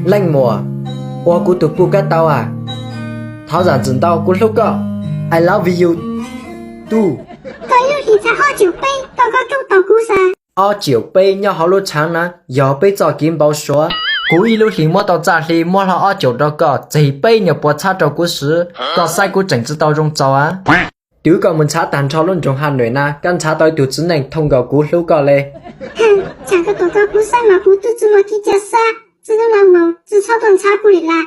Leej muam, ua kuv tus puj kab tau as. Thov zam txim ntau, kuv hlub koj. I love you too. Koj ib lub hlis txhais ob caum peb, koj rooj tau kuv xav. Ob caum peb nyob hauv lub tshaav na, yog peb txoj kev npau suav. Kuv ib lub hlis muab tau txaj hli muab hlo ob caum rau koj, txhais peb nyuag puas txhab rau kuv swv, koj saib kuv tseem tsis tau zoo txaus a. Twb koj mus ntshav tag nrho lub nroog Ha Noim na, koj ntshav tau ib tug txiv neej thooj nkaus kuv hlub koj le. Tsam koj tuaj tau kuv xab mas kuv twb tsis muaj kev cai xab, txij hnub no mus tsis txhob tuaj ntshav kuv li lawm.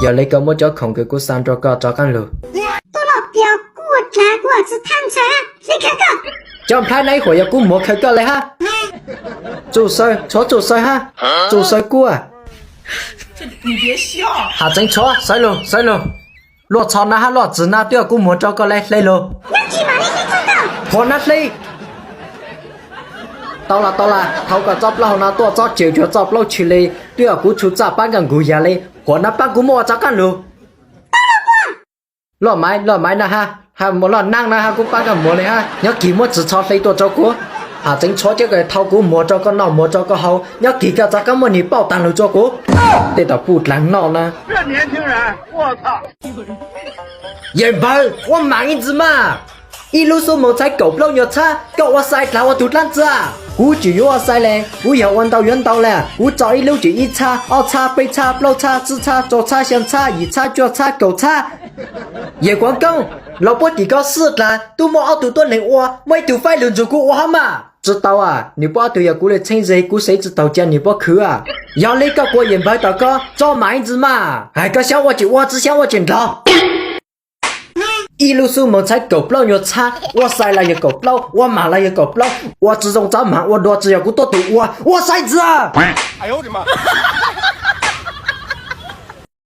Yog li koj muab cov khoom uas kuv xa nrog koj rov qab lug. Tuaj los piav kuv ua dlav kuv tsis thab ntshaw, hle khaws koj. Cov nplhaib na ib huam yog kuv muag khaws koj li hab. Txuj Xaws, tshuav Txuj Xaws hab. Txuj Xaws kuj. Ham tseev tshuav, sawv lug, sawv lug. Luaj txhos na hab luaj txwv na twb yog kuv muag rau koj li, hle lug. Qhuav nab hle. Tau las tau las, thaum koj txob plaub hau no tuaj txob cem cuag txoj plaub tshis li, twb yog kuv tshua txaj pab koj nkaus yam li, qhuav nab pab kuv muab ua rov qab lug. Loj Maiv, Loj Maiv na hab, hab Loj Naab na hab kuv pab koj muag li hab, nyob kis muab txwv tsho hle tuaj rau kuv. Ham tseev tshuav cov kws thaum kuv muag rau koj noj muag rau koj haus, nyob kis koj rov qab muab niag pauj taag lug rau kuv. Tej thaum puj dlaag noj na. Yawm Npawg, ua maam ib ntxiv mas. Ib lub xub moos txhais kaum plaub nyuag txhab, koj ua xai dlaag ua tug dlaab tsi? Kuv tsis yuav ua xai le, kuv yog ua ntau yuav ntau le, kuv tso ib lub tsis ib txhab, ob txhab, peb txhab, plaub txhab, tsib txhab, rau txhab, xyaa txhab, yim txhab, cuaj txhab, kaum txhab. Yawm Kuav Koob, los puab tim koj xwb dlaag, tub muaj ob tug tuab neeg ua, muaj ib tug faib lug nrug kuv ua hab mas. Tsis tau as, nwg puab ob tug yog kuv le txheeb ze, kuv xeev tsis taug ca nwg puab khwv as. Yog li koj quas Yawm Npawg tom koj, tso maam ib ntxiv mas. Hais koj xyaav ua tsis ua, tsi xyaav ua tsis nrog. Ib lub xub moos txhais kaum plaub nyuag txhab, ua xai los yog kaum plaub, ua maam los yog kaum plaub, ua tsi zoo txav maam ua dua tsi yog kuv tuab tug ua, ua xai ntxiv.